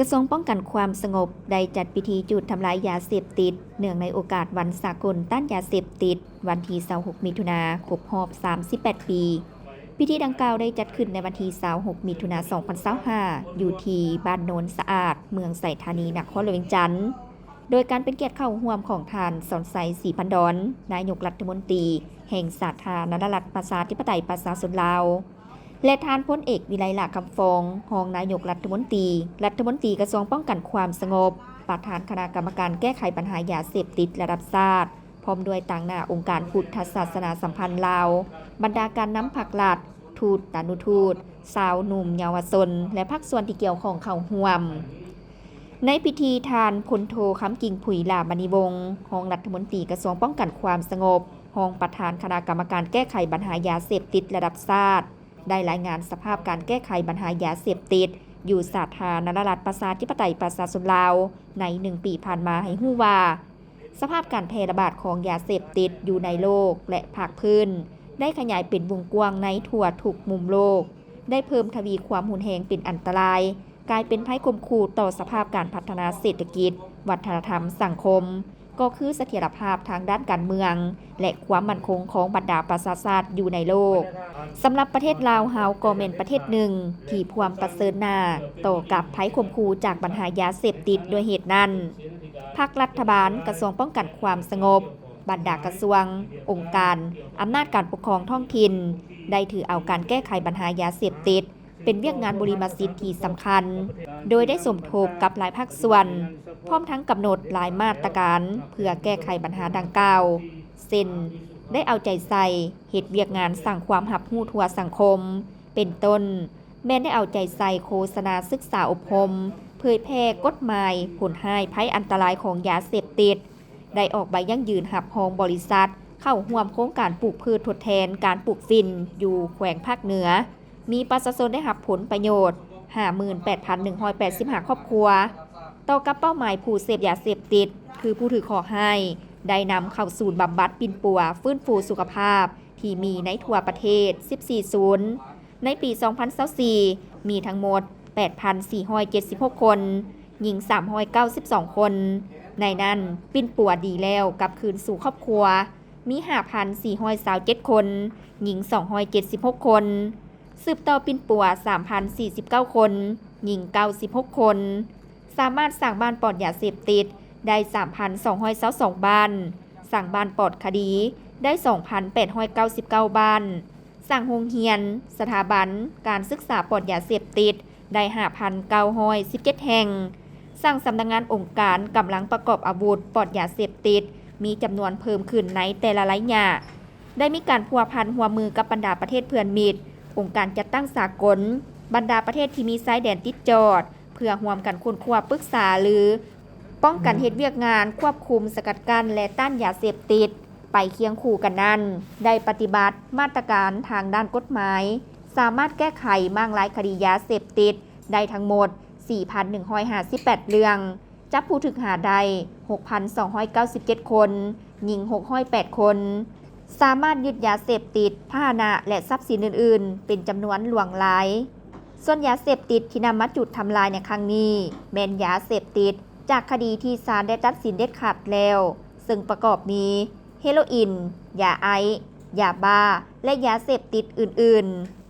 ກະຊວງປ້ອງກັນຄວາມສະຫງົບ ໄດ້ຈັດພິທີຈູດທຳລາຍຢາເສບຕິດ ເນື່ອງໃນໂອກາດວັນສາກົນຕ້ານຢາເສບຕິດ ວັນທີຊາວຫົກ ມິຖຸນາ ຄົບຮອບສາມສິບແປດປີ. ພິທີດັ່ງກ່າວໄດ້ຈັດຂຶ້ນໃນວັນທີຊາວຫົກ ມິຖຸນາ ສອງພັນຊາວຫ້າ ຢູ່ທີ່ບ້ານໂນນສະອາດ ເມືອງໄຊທານີ ນະຄອນຫຼວງວຽງຈັນ, ໂດຍການເປັນກຽດເຂົ້າຮ່ວມຂອງທ່ານ ສອນໄຊ ສີພັນດອນ ນາຍົກລັດຖະມົນຕີແຫ່ງສາທາລະນະລັດ ປະຊາທິປະໄຕ ປະຊາຊົນລາວ ແລະ ທ່ານພົນເອກ ວິໄລ ຫຼ້າຄຳຟອງ ຮອງນາຍົກລັດຖະມົນຕີ ລັດຖະມົນຕີກະຊວງປ້ອງກັນຄວາມສະຫງົບ, ປະທານຄະນະກຳມະການແກ້ໄຂບັນຫາຢາເສບຕິດລະດັບຊາດ, ພ້ອມດ້ວຍຕາງໜ້າອົງການພຸດທະສາສະໜາສຳພັນລາວ, ບັນດາການນຳພັກລັດ, ທູດຕານຸທູດ, ຊາວໜຸ່ມເຍົາວະຊົນ ແລະ ພາກສ່ວນທີ່ກ່ຽວຂ້ອງເຂົ້າຮ່ວມ. ໃນພິທີ ທ່ານ ພົນໂທ ຄຳກິ່ງຜຸຍ ຫຼ້າມະນີວົງ ຮອງລັດຖະມົນຕີກະຊວງປ້ອງກັນຄວາມສະຫງົບ, ຮອງປະທານຄະນະກຳມະການແກ້ໄຂບັນຫາຢາເສບຕິດລະດັບຊາດ ໄດ້ລາຍງານສະພາບການແກ້ໄຂບັນຫາຢາເສບຕິດຢູ່ສາທາລະນະລັດ ປະຊາທິປະໄຕ ປະຊາຊົນລາວ ໃນໜຶ່ງປີຜ່ານມາໃຫ້ຮູ້ວ່າ ສະພາບການແຜ່ລະບາດຂອງຢາເສບຕິດຢູ່ໃນໂລກ ແລະ ພາກພື້ນ ໄດ້ຂະຫຍາຍເປັນວົງກວ້າງໃນທົ່ວທຸກມຸມໂລກ, ໄດ້ເພີ່ມທະວີຄວາມຮຸນແຮງເປັນອັນຕະລາຍ, ກາຍເປັນໄພຂົ່ມຂູ່ຕໍ່ສະພາບການພັດທະນາເສດຖະກິດ, ວັດທະນະທຳ, ສັງຄົມ, ກໍຄືສະຖຽນລະພາບທາງດ້ານການເມືອງ ແລະ ຄວາມໝັ້ນຄົງຂອງບັນດາປະຊາຊາດຢູ່ໃນໂລກ. ສຳລັບປະເທດລາວເຮົາກໍແມ່ນປະເທດໜຶ່ງທີ່ພວມປະເຊີນໜ້າຕໍ່ກັບໄພຂົ່ມຂູ່ຈາກບັນຫາຢາເສບຕິດ. ດ້ວຍເຫດນັ້ນ, ພັກລັດຖະບານ, ກະຊວງປ້ອງກັນຄວາມສະຫງົບ, ບັນດາກະຊວງ, ອົງການ, ອຳນາດການປົກຄອງທ້ອງຖິ່ນ ໄດ້ຖືເອົາການແກ້ໄຂບັນຫາຢາເສບຕິດ ເປັນວຽກງານບຸລິມະສິດທີ່ສຳຄັນ, ໂດຍໄດ້ສົມທົບກັບຫຼາຍພາກສ່ວນ, ພ້ອມທັງກຳນົດຫຼາຍມາດຕະການເພື່ອແກ້ໄຂບັນຫາດັ່ງກ່າວ, ເຊັ່ນ ໄດ້ເອົາໃຈໃສ່ເຮັດວຽກງານສ້າງຄວາມຮັບຮູ້ທົ່ວສັງຄົມ, ເປັນຕົ້ນ ແມ່ນໄດ້ເອົາໃຈໃສ່ໂຄສະນາສຶກສາອົບຮົມ, ເຜີຍແຜ່ກົດໝາຍຜົນຮ້າຍໄພອັນຕະລາຍຂອງຢາເສບຕິດ, ໄດ້ອອກໃບຢັ້ງຢືນຮັບຮອງບໍລິສັດເຂົ້າຮ່ວມໂຄງການປູກພືດທົດແທນການປູກຝິ່ນຢູ່ແຂວງພາກເໜືອ, ມີປະຊາຊົນໄດ້ຮັບຜົນປະໂຫຍດ ຫ້າໝື່ນແປດພັນໜຶ່ງຮ້ອຍແປດສິບຫ້າ ຄອບຄົວ. ຕໍ່ກັບເປົ້າໝາຍຜູ້ເສບຢາເສບຕິດ ຄືຜູ້ຖືກເຄາະຮ້າຍ, ໄດ້ນຳເຂົ້າສູນບຳບັດປິ່ນປົວຟື້ນຟູສຸຂະພາບທີ່ມີໃນທົ່ວປະເທດ ສິບສີ່ ສູນ. ໃນປີ ສອງພັນຊາວສີ່ ມີທັງໝົດ ແປດພັນສີ່ຮ້ອຍເຈັດສິບຫົກ ຄົນ, ຍິງ ສາມຮ້ອຍເກົ້າສິບສອງ ຄົນ. ໃນນັ້ນ, ປິ່ນປົວດີແລ້ວກັບຄືນສູ່ຄອບຄົວ ມີ ຫ້າພັນສີ່ຮ້ອຍຊາວເຈັດ ຄົນ, ຍິງ ສອງຮ້ອຍເຈັດສິບຫົກ ຄົນ, ສືບຕໍ່ປິ່ນປົວ ສາມພັນສີ່ສິບເກົ້າ ຄົນ, ຍິງ ເກົ້າສິບຫົກ ຄົນ. ສາມາດສ້າງບ້ານປອດຢາເສບຕິດໄດ້ ສາມພັນສອງຮ້ອຍຊາວສອງ ບ້ານ, ສ້າງບ້ານປອດຄະດີໄດ້ ສອງພັນແປດຮ້ອຍເກົ້າສິບເກົ້າ ບ້ານ, ສ້າງໂຮງຮຽນ, ສະຖາບັນການສຶກສາປອດຢາເສບຕິດໄດ້ ຫ້າພັນເກົ້າຮ້ອຍສິບເຈັດ ແຫ່ງ, ສ້າງສຳນັກງານອົງການກຳລັງປະກອບອາວຸດປອດຢາເສບຕິດ ມີຈຳນວນເພີ່ມຂຶ້ນໃນແຕ່ລະໄລຍະ. ໄດ້ມີການພົວພັນຮ່ວມມືກັບບັນດາປະເທດເພື່ອນມິດ, ອົງການຈັດຕັ້ງສາກົນ, ບັນດາປະເທດທີ່ມີຊາຍແດນຕິດຈອດ ເພື່ອຮ່ວມກັນຄົ້ນຄວ້າປຶກສາລື ປ້ອງກັນເຮັດວຽກງານຄວບຄຸມ, ສະກັດກັ້ນ ແລະ ຕ້ານຢາເສບຕິດ. ໄປຄຽງຄູ່ກັນນັ້ນ, ໄດ້ປະຕິບັດມາດຕະການທາງດ້ານກົດໝາຍ, ສາມາດແກ້ໄຂມ້າງລາຍຄະດີຢາເສບຕິດໄດ້ທັງໝົດ ສີ່ພັນໜຶ່ງຮ້ອຍຫ້າສິບແປດ ເລື່ອງ, ຈັບຜູ້ຖືກຫາໄດ້ ຫົກພັນສອງຮ້ອຍເກົ້າສິບເຈັດ ຄົນ, ຍິງ ຫົກຮ້ອຍແປດ ຄົນ. ສາມາດຍຶດຢາເສບຕິດ, ພາຫະນະ ແລະ ຊັບສິນອື່ນໆ ເປັນຈຳນວນຫຼວງຫຼາຍ. ສ່ວນຢາເສບຕິດທີ່ນຳມາຈູດທຳລາຍໃນຄັ້ງນີ້ ແມ່ນຢາເສບຕິດຈາກຄະດີທີ່ສານໄດ້ຕັດສິນເດັດຂາດແລ້ວ, ເຊິ່ງປະກອບມີ ເຮໂຣອິນ, ຢາໄອສ໌, ຢາບ້າ ແລະ ຢາເສບຕິດອື່ນໆ.